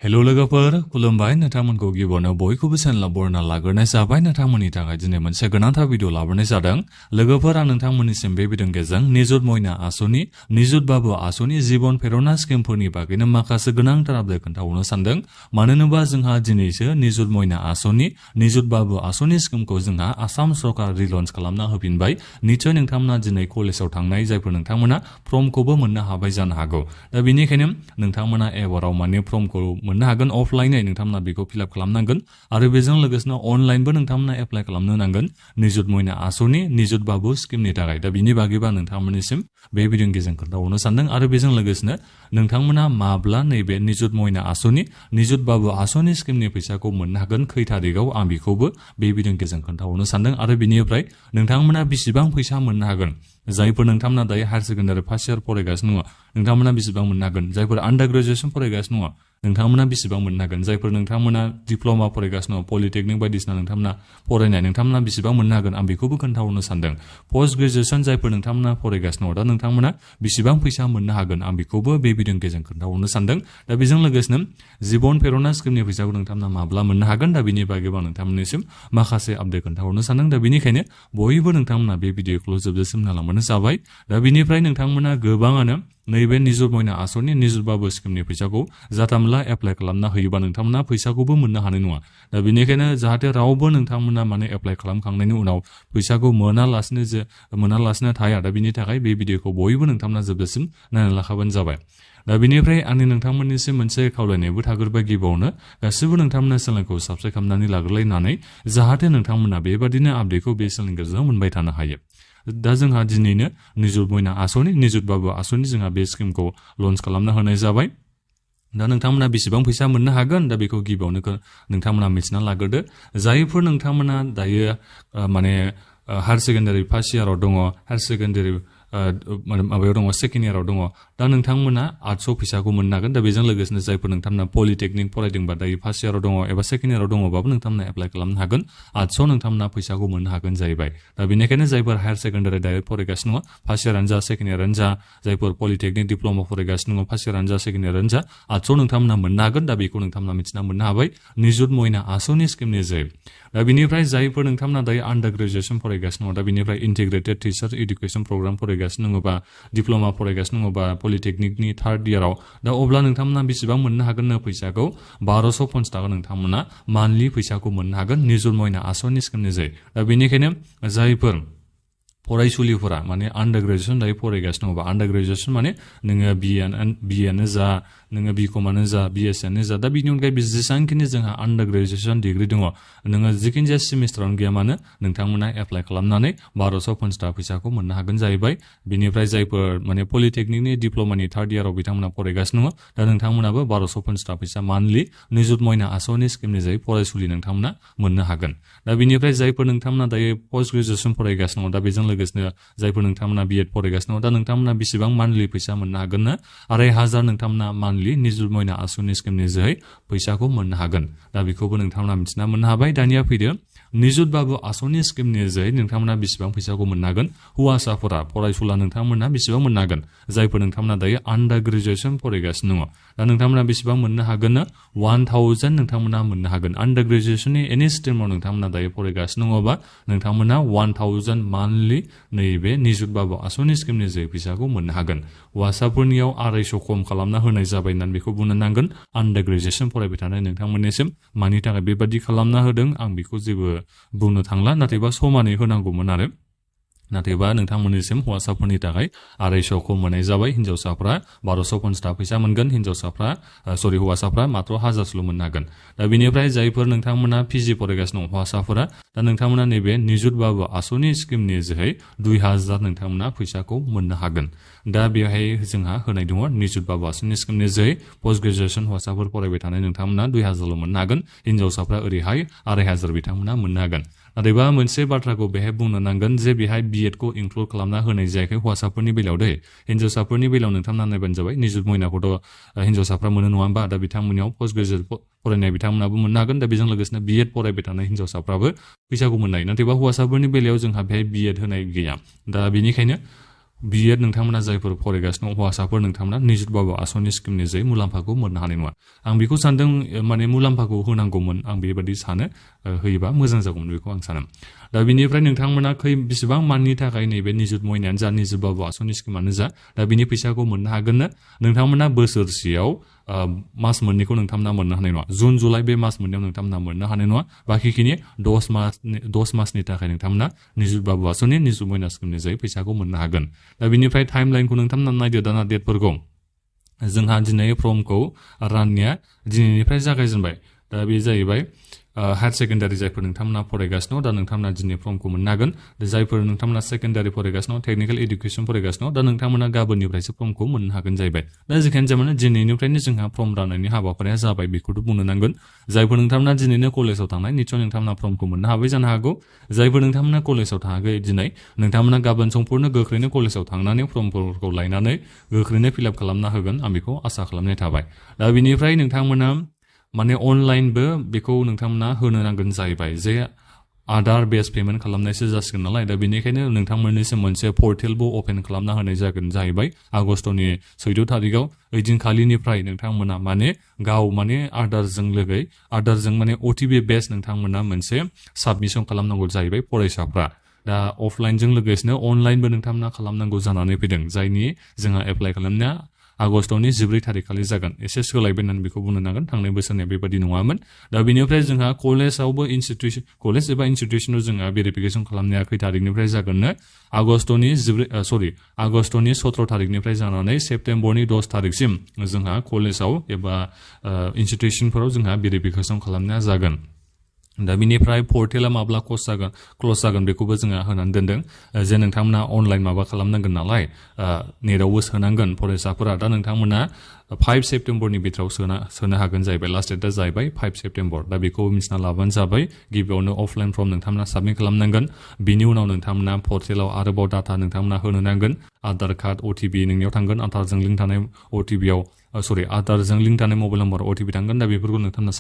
Hello लोगोफोर खुलुमबाय नोंथांमोनखौ गिबियावनो बयखौबो चेनेलाव बरायना लाग्रोनाय जाबाय नोंथांमोननि थाखाय दिनै मोनसे गोनांथार भिडिअ लाबोनाय जादों लोगोफोर आं नोंथांमोननिसिम बे भिडिअनि गेजेरजों निजुत मयना आसनि निजुत बाबु आसनि जीबन प्रेरणा स्किमफोरनि बागैनो माखासे गोनांथार आपडेट खोन्थाहरनो सानदों मानो होनोबा जोंहा दिनैसो निजुत मयना आसनि निजुत बाबु आसनि स्किमखौ जोंहा आसाम सरकार रिलन्च खालामना होफिनबाय निश्चय नोंथांमोना दिनै कलेजाव थांनाय जायफोर नोंथांमोना फर्मखौबो मोननो हाबाय जानो हागौ दा बेनिखायनो नोंथांमोना एबाराव माने फर्मखौ मोननो हागोन अफलाइनै नोंथांमोना बेखौ फिल आप खालामनांगोन आरो बेजों लोगोसेनो अनलाइनबो नोंथांमोना एप्लाइ खालामनो नांगोन निजुत मयना आसनि निजुत बाबु स्किमनि थाखाय दा बिनि बागैबा नोंथांमोननिसिम बे भिडिअनि गेजेरजों खोन्थाहरनो सानदों आरो बेजों लोगोसेनो नोंथांमोना माब्ला नैबे निजुत मयना आसनि निजुत बाबु आसनि स्किमनि फैसाखौ मोननो हागोन खै थारिखआव आं बेखौबो बे भिडिअनि गेजेरजों खोन्थाहरनो सानदों आरो बिनिफ्राय नोंथांमोना बेसेबां फैसा मोननो हागोन जायफोर नोंथांमोना दायो हायार सेकेन्डारि फार्स्ट इयार फरायगासिनो दङ नोंथांमोना बेसेबां मोननो हागोन जायफोर आन्डार ग्रेजुएसन फरायगासिनो दङ नोंथांमोना बेसेबां मोननो हागोन जायफोर नोंथांमोना डिप्ल'मा फरायगासिनो दङ पलिटेकनिक बायदिसिना नोंथांमोना फरायनाय नोंथांमोना बेसेबां मोननो हागोन आं बेखौबो खोन्थाहरनो सानदों पोस्ट ग्रेजुएसन जायफोर नोंथांमोना फरायगासिनो दङ दा नोंथांमोना बेसेबां फैसा मोननो हागोन आं बेखौबो बे भिडिअनि गेजेरजों खोन्थाहरनो सानदों दा बेजों लोगोसेनो जीबन प्रेरणा स्किमनि फैसाखौ नोंथांमोना माब्ला मोननो हागोन दा बिनि बागैबो आं नोंथांमोननिसिम माखासे आपडेट खोन्थाहरनो सानदों दा बेनिखायनो बयबो नोंथांमोना बे भिडिअखौ जोबजासिम नायलांबानो जाबाय दा बिनिफ्राय नोंथांमोना गोबाङानो नैबे निजुत मयना आसनि निजुत बाबु स्किमनि फैसाखौ जाथामला एप्लाइ खालामना होयोबा नोंथांमोना फैसाखौबो मोननो हानाय नङा दा बेनिखायनो जाहाथे रावबो नोंथांमोना माने एप्लाइ खालामखांनायनि उनाव फैसाखौ मोनालासिनो थाया दा बिनि थाखाय बे भिडिअखौ बयबो नोंथांमोना जोबजासिम नायना लाखाबानो जाबाय दा बेनिफ्राय आंनि नोंथांमोननिसिम मोनसे खावलायनायबो थाग्रोबाय गिबियावनो गासिबो नोंथांमोना चेनेलखौ साबस्क्राइब खालामनानै लाग्रोलायनानै जाहाथे नोंथांमोना बेबादिनो आपडेटखौ बे चेनेलनि गेजेरजों मोनबाय थानो हायो दा जोंहा दिनैनो निजुत मयना आसनि निजुत बाबु आसनि जोंहा बे स्किमखौ लन्च खालामना होनाय जाबाय दा नोंथांमोना बेसेबां फैसा मोननो हागोन दा बेखौ गिबियावनो नोंथांमोना मिथिना लाग्रोदो जायफोर नोंथांमोना दायो माने हायार सेकेन्डारि फार्स्ट इयाराव दङ हायार सेकेन्डारि माबायाव दङ सेकेन्ड इयाराव दङ दा नोंथांमोना 800 फैसाखौ मोननो हागोन दा बेजों लोगोसेनो जायफोर नोंथांमोना पलिटेकनिक फरायदोंबा दायो फार्स्ट इयाराव दङ एबा सेकेन्ड इयाराव दङबाबो नोंथांमोना एप्लाइ खालामनो हागोन 800 नोंथांमोना फैसाखौ मोननो हागोन जाहैबाय दा बेनिखायनो जायफोर हायार सेकेन्डारि डाइरेक्ट फरायगासिनो दङ फार्स्ट इयारानो जा सेकेन्ड इयारानो जा जायफोर पलिटेकनिक डिप्ल'मा फरायगासिनो दङ फार्स्ट इयारानो जा सेकेन्ड इयारानो जा 800 नोंथांमोना मोननो हागोन दा बेखौ नोंथांमोना मिथिना मोननो हाबाय निजुत मयना आसनि स्किमनि जोहै दा बिनिफ्राय जायफोर नोंथांमोना दायो आन्डार ग्रेजुएसन फरायगासिनो दङ दा बिनिफ्राय इन्टिग्रेटेड टिचार इडुकेसन प्रग्राम फरायगासिनो दङबा डिप्ल'मा फरायगासिनो दङबा पलिटेकनिकनि थार्ड इयाराव दा अब्ला नोंथांमोना बेसेबां मोननो हागोन फैसाखौ 1250 थाखा नोंथांमोना मान्थलि फैसाखौ मोननो हागोन निजुत मयना आसनि स्किमनि जोहै दा बेनिखायनो जायफोर फरायसुलिफोरा माने आन्डार ग्रेजुएसन दायो फरायगासिनो दङबा आन्डार ग्रेजुएसन माने नोङो बिएआनो जा नोङो बिकमानो जा बिएससियानो जा दा बिनि अनगायै जेसेबांखिनि जोंहा आन्डार ग्रेजुएसन डिग्रि दङ नोङो जिखिनि जाया सेमिस्टारावनो गैया मानो नोंथांमोना एप्लाइ खालामनानै 1250 थाखा फैसाखौ मोननो हागोन जाहैबाय बिनिफ्राय जायफोर माने पलिटेकनिकनि डिप्ल'मानि थार्ड इयाराव बिथांमोना फरायगासिनो दङ दा नोंथांमोनाबो 1250 थाखा फैसा मान्थलि निजुत मयना आसनि स्किमनि जोहै फरायसुलि नोंथांमोना मोननो हागोन दा बिनिफ्राय जायफोर नोंथांमोना दायो पस्ट ग्रेजुएसन फरायगासिनो दङ दा बेजों लोगोसेनो जायफोर नोंथांमोना बिएड फरायगासिनो दङ दा नोंथांमोना बेसेबां मान्थलि फैसा मोननो हागोन ना 2500 नोंथांमोना मान्थलि निजुत मयना आसनि स्किमनि जोहै फैसाखौ मोननो हागोन दा बेखौबो नोंथांमोना मिथिना मोननो हाबाय दानिया फैदो निजुत बाबु आसनि स्किमनि जोहै नोंथांमोना बेसेबां फैसाखौ मोननो हागोन हौवासाफोरा फरायसुला नोंथांमोना बेसेबां मोननो हागोन जायफोर नोंथांमोना दायो आन्डार ग्रेजुएसन फरायगासिनो दङ दा नोंथांमोना बेसेबां मोननो हागोन 1000 नोंथांमोना मोननो हागोन आन्डार ग्रेजुएसननि एनि स्ट्रिमाव नोंथांमोना दायो फरायगासिनो दङबा नोंथांमोना 1000 मान्थलि नैबे निजुत बाबु आसनि स्किमनि जोहै फैसाखौ मोननो हागोन हौवासाफोरनियाव 250 खम खालामना होनाय जाबाय होननानै बेखौ बुंनो नांगोन आन्डार ग्रेजुएसन फरायबाय थानाय नोंथांमोननिसिम मानि थाखाय बेबादि खालामना होदों आं बेखौ जेबो बुंनो थांला नाथायबा समानै होनांगौमोन आरो नाथायबा नोंथांमोननिसिम हौवासाफोरनि थाखाय 250 खम मोननाय जाबाय हिन्जावसाफ्रा 1250 थाखा फैसा मोनगोन हौवासाफ्रा मात्र 1000ल' मोननो हागोन दा बेनिफ्राय जायफोर नोंथांमोना पिजि फरायगासिनो दं हौवासाफोरा दा नोंथांमोना नैबे निजुत बाबु आसनि स्किमनि जोहै 2000 नोंथांमोना फैसाखौ मोननो हागोन दा बेवहाय जोंहा होनाय दङ निजुत बाबु आसनि स्किमनि जोहै पोस्ट ग्रेजुएसन हौवासाफोर फरायबाय थानाय नोंथांमोना 2000ल' मोननो हागोन हिन्जावसाफ्रा ओरैहाय 2500 बिथांमोना मोननो हागोन नाथायबा मोनसे बाथ्राखौ बेहाय बुंनो नांगोन जे बेहाय बिएडखौ इनक्लुड खालामना होनाय जायाखै हौवासाफोरनि बेलायाव दै हिन्जावसाफोरनि बेलायाव नोंथांमोना नायबानो जाबाय निजुत मयनाखौथ' हिन्जावसाफ्रा मोनो नङा होमबा दा बिथांमोननियाव पोस्ट ग्रेजुएट फरायनाय बिथांमोनाबो मोननो हागोन दा बेजों लोगोसेनो बिएड फरायबाय थानाय हिन्जावसाफ्राबो फैसाखौ मोननाय नाथायबा हौवासाफोरनि बेलायाव जोंहा बेहाय बिएड होनाय गैया दा बेनिखायनो बिएड नोंथांमोना जायफोर फरायगासिनो हौवासाफोर नोंथांमोना निजुत बाबु आसनि स्किमनि जै मुलाम्फाखौ मोननो हानाय नङा आं बेखौ सानदों माने मुलाम्फाखौ होनांगौमोन आं बेबायदि सानो होयोबा मोजां जागौमोन बेखौ आं सानो दा बिनिफ्राय नोंथांमोना बेसेबां माननि थाखाय नैबे निजुत मयनायानो जा निजुत बाबु आसनि स्किमानो जा दा बिनि फैसाखौ मोननो हागोननो नोंथांमोना बोसोरसेयाव मास मोननैखौ नोंथांमोना मोननो हानाय नङा जुन जुलाइ बे मास मोननैयाव नोंथांमोना मोननो हानाय नङा बाखिखिनि 10 मासनि थाखाय नोंथांमोना निजुत बाबु आसनि निजुत मयना स्किमनि जै फैसाखौ मोननो हागोन दा बिनिफ्राय टाइम लाइनखौ नोंथांमोना नायदो दाना डेटफोरखौ जोंहा दिनै फर्मखौ राननाया दिनैनिफ्राय जागायजेनबाय दा बे जाहैबाय हायर सेकेन्डारि जायफोर नोंथांमोना फरायगासिनो दा नोंथांमोना दिनै फर्मखौ मोननो हागोन जायफोर नोंथांमोना सेकेन्डारि फरायगासिनो टेक्निकेल इडुकेसन फरायगासिनो दा नोंथांमोना गाबोननिफ्रायसो फर्मखौ मोननो हागोन जाहैबाय दा जेखियानो जाया मानो दिनैनिफ्रायनो जोंहा फर्म राननायनि हाबाफारिया जाबाय बेखौथ' बुंनो नांगोन जायफोर नोंथांमोना दिनैनो कलेजाव थांनाय निस्सय नोंथांमोना फर्मखौ मोननो हाबाय जानो हागौ जायफोर नोंथांमोना कलेजाव थाङाखै दिनै नोंथांमोना गाबोन समफोरनो गोख्रैनो कलेजाव थांनानै फर्मफोरखौ लायनानै गोख्रैनो फिलआप खालामना होगोन आं बेखौ आसा खालामनाय थाबाय दा बिनिफ्राय नोंथांमोना माने अनलाइनबो बेखौ नोंथांमोना होनो नांगोन जाहैबाय जे आधार बेस पेमेन्ट खालामनायसो जासिगोन नालाय दा बेनिखायनो नोंथांमोननिसिम मोनसे पर्टेलबो अपेन खालामना होनाय जागोन जाहैबाय आगस्टनि 14 थारिखआव ओइदिनखालिनिफ्राय नोंथांमोना माने गाव माने आधारजों माने अटिपि बेस नोंथांमोना मोनसे साबमिसन खालामनांगौ जाहैबाय फरायसाफ्रा दा अफलाइनजों लोगोसेनो अनलाइनबो नोंथांमोना खालामनांगौ जानानै फैदों जायनि जोंहा एप्लाइ खालामनाया आगस्टनि 14 थारिखखालि जागोन एसे सोलायबाय होननानै बेखौ बुंनो नांगोन थांनाय बोसोरनिया बेबायदि नङामोन दा बेनिफ्राय जोंहा कलेज एबा इनस्टिट्युसनाव जोंहा भेरिफिकेसन खालामनाया खै थारिखनिफ्राय जागोननो आगस्टनि 17 थारिखनिफ्राय जानानै सेप्तेम्बरनि 10 थारिखसिम जोंहा कलेजाव एबा इनस्टिट्युसनफोराव जोंहा भेरिफिकेसन खालामनाया जागोन दा बिनिफ्राय पर्टेला माब्ला क्लस जागोन बेखौबो जोंहा होनानै दोनदों जे नोंथांमोना अनलाइन माबा खालामनांगोन नालाय नेटआवबो सोनांगोन फरायसाफोरा दा नोंथांमोना 5 सेप्तेम्बरनि बिथोराव सोनो हागोन जाहैबाय लास्ट डेटआ जाहैबाय 5 सेप्तेम्बर दा बेखौ मिथिना लाबानो जाबाय गिबियावनो अफलाइन फर्म नोंथांमोना साबमिट खालामनांगोन बिनि उनाव नोंथांमोना पर्टेलाव आरोबाव डाटा नोंथांमोना होनो नांगोन आधार कार्ड अटिपि नोंनियाव थांगोन आधारजों लिंक थानाय आधारजों लिंक थानाय मबाइल नाम्बार अटिपि थांगोन दा बेफोरखौ नोंथांमोना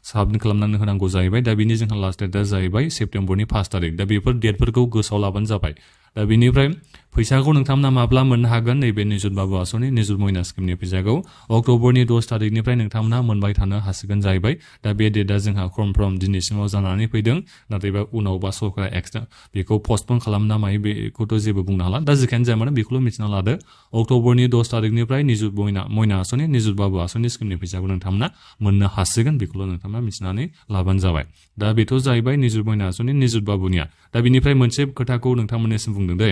साबमिट खालामनानै होनांगौ जाहैबाय दा बिनि जोंहा लास्ट डेटआ जाहैबाय सेप्तेम्बरनि 5 थारिख दा बेफोर डेटफोरखौ गोसोआव लाबानो जाबाय दा बेनिफ्राय फैसाखौ नोंथांमोना माब्ला मोननो हागोन नैबे निजुत बाबु आसनि निजुत मयना स्किमनि फैसाखौ अक्ट'बरनि 10 थारिखनिफ्राय नोंथांमोना मोनबाय थानो हासिगोन जाहैबाय दा बे डेटआ जोंहा कनफार्म दिनैसिमाव जानानै फैदों नाथायबा उनावबा सरकारा एक्सट्रा बेखौ पस्टपन खालामना मायो बेखौथ' जेबो बुंनो हाला दा जेखियानो जाया मानो बेखौल' मिथिना लादो अक्ट'बरनि 10 थारिखनिफ्राय निजुत मयना आसनि निजुत बाबु आसनि स्किमनि फैसाखौ नोंथांमोना मोननो हासिगोन बेखौल' नोंथांमोना मिथिनानै लाबानो जाबाय दा बेथ' जाहैबाय निजुत मयना आसनि निजुत बाबुनिया दा बिनिफ्राय मोनसे खोथाखौ नोंथांमोननिसिम बुंदों दे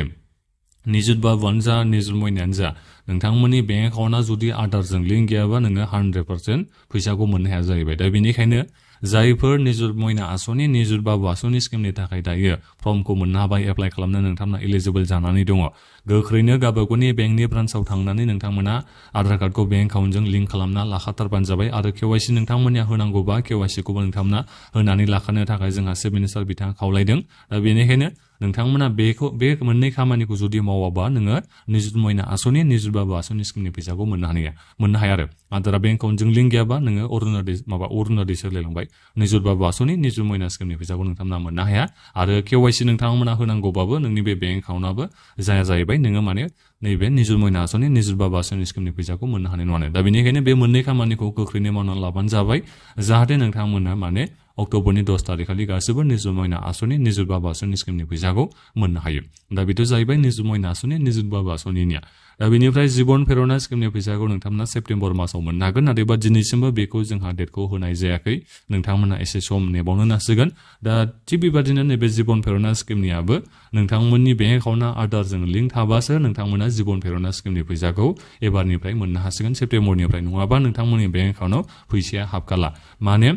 निजुत बाबुआनो जा निजुत मयनायानो जा नोंथांमोननि बेंक एकाउन्टआ जुदि आधारजों लिंक गैयाबा नोङो 100% फैसाखौ मोननो हाया जाहैबाय दा बेनिखायनो जायफोर निजुत मयना आसनि निजुत बाबु आसनि स्किमनि थाखाय दायो फर्मखौ मोननो हाबाय एप्लाइ खालामनो नोंथांमोना एलिजिबल जानानै दङ गोख्रैनो गावबागावनि बेंकनि ब्रान्सआव थांनानै नोंथांमोना आधार कार्डखौ बेंक एकाउन्टजों लिंक खालामना लाखाथारबानो जाबाय आरो केवाइसि नोंथांमोननिया होनांगौबा केवाइसिखौबो नोंथांमोना होनानै लाखानो थाखाय जोंहा चिफ मिनिस्टार बिथाङा खावलायदों दा बेनिखायनो नोंथांमोना बे मोननै खामानिखौ जुदि मावाबा नोङो निजुत मयना आसनि निजुत बाबु आसनि स्किमनि फैसाखौ मोननो हाया आरो आधारा बेंक एकाउन्टजों लिंक गैयाबा नोङो अरुणोदय सोलायलांबाय निजुत बाबु आसनि निजुत मयना स्किमनि फैसाखौ नोंथांमोना मोननो हाया आरो केवाइसि नोंथांमोना होनांगौबाबो नोंनि बे बेंक एकाउन्टआबो जाया जाहैबाय नोङो माने नैबे निजुत मयना आसनि निजुत बाबु आसनि स्किमनि फैसाखौ मोननो हानाय नङा दा बेनिखायनो बे मोननै खामानिखौ गोख्रैनो मावनानै लाबानो जाबाय जाहाथे नोंथांमोना माने अक्ट'बरनि 10 थारिखखालि गासैबो निजुत मयना आसनि निजुत बाबु आसनि स्किमनि फैसाखौ मोननो हायो दा बेथ' जाहैबाय निजुत मयना आसनि निजुत बाबु आसनिनिया दा बेनिफ्राय जिबन प्रेरना स्किमनि फैसाखौ नोंथांमोना सेप्तेम्बर मासाव मोननो हागोन नाथायबा दिनैसिमबो बेखौ जोंहा डेटखौ होनाय जायाखै नोंथांमोना एसे सम नेबावनो नांसिगोन दा थिग बेबादिनो नैबे जिबन प्रेरना स्किमनियाबो नोंथांमोननि बेंक एकाउन्टआ आधारजों लिंक थाबासो नोंथांमोना जिबन प्रेरना स्किमनि फैसाखौ एबारनिफ्राय मोननो हासिगोन सेप्तेम्बरनिफ्राय नङाबा नोंथांमोननि बेंक एकाउन्टआव फैसाया हाबखाला माने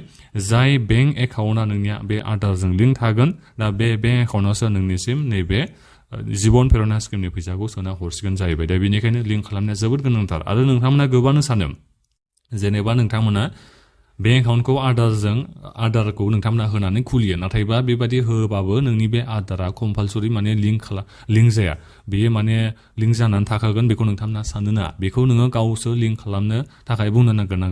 जाय बेंक एकाउन्टआ नोंनिया बे आधारजों लिंक थागोन दा बे बेंक एकाउन्टआवसो नोंनिसिम नैबे जिबन प्रेरना स्किमनि फैसाखौ सोना हरसिगोन जाहैबाय दा बेनिखायनो लिंक खालामनाया जोबोद गोनांथार आरो नोंथांमोना गोबानो सानो जेनेबा नोंथांमोना बेंक एकाउन्टखौ आधारखौ नोंथांमोना होनानै खुलियो नाथायबा बेबादि होबाबो नोंनि बे आधारा कम्पालसरि माने लिंक जाया बेयो माने लिंक जानानै थाखागोन बेखौ नोंथांमोना सानो नाङा बेखौ नोङो गावसो लिंक खालामनो थाखाय बुंनो नांगोन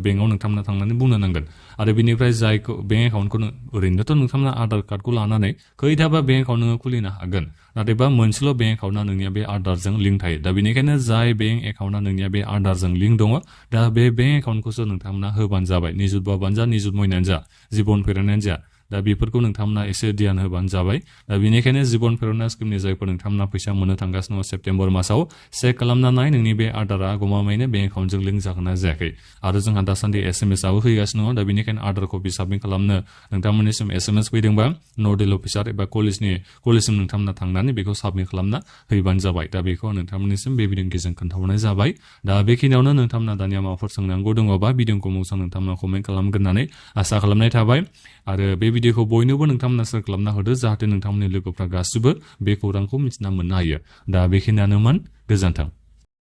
बेंकआव नोंथांमोना थांनानै बुंनो नांगोन आरो बेनिफ्राय जायखौ बेंक एकाउन्टखौ ओरैनोथ' नोंथांमोना आधार कार्डखौ लानानै खैथाबा बेंक एकाउन्ट नोङो खुलिनो हागोन नाथायबा मोनसेल' बेंक एकाउन्टआ नोंनिया बे आधारजों लिंक थायो दा बेनिखायनो जाय बेंक एकाउन्टआ नोंनिया बे आधारजों लिंक दङ दा बे बेंक एकाउन्टखौसो नोंथांमोना होबानो जाबाय निजुत बाबुआनो जा निजुत मयनानो जा जिबन प्रेरणायानो जा दा बेफोरखौ नोंथांमोना एसे ध्यान होबानो जाबाय दा बेनिखायनो जिबन प्रेरणा स्किमनि जायफोर नोंथांमोना फैसा मोननो थांगासिनो दङ सेप्तेम्बर मासाव चेक खालामना नाय नोंनि बे आधारा गमामायैनो बेंक एकाउन्टजों लिंक जागोना जायाखै आरो जोंहा दासान्दि SMS आबो फैगासिनो दङ दा बेनिखायनो आधार कपि साबमिट खालामनो नोंथांमोननिसिम SMS फैदोंबा नडेल अफिसार एबा कलेजसिम नोंथांमोना थांनानै बेखौ साबमिट खालामना हैबानो जाबाय दा बेखौ नोंथांमोननिसिम बे भिडिअनि खोन्थाहरनाय जाबाय दा बेखिनियावनो नोंथांमोना दानिया माबाफोर सोंनांगौ दङबा भिडिअखौ मोजां नोंथांमोना कमेन्ट खालामगोन होननानै आसा खालामनाय थाबाय आरो बे भिडिअखौ बयनोबो नोंथांमोना शेयार खालामना होदो जाहाथे नोंथांमोननि लोगोफ्रा गासिबो बे खौरांखौ मिथिना मोननो हायो दा बेखिनियानोमोन गोजोन्थों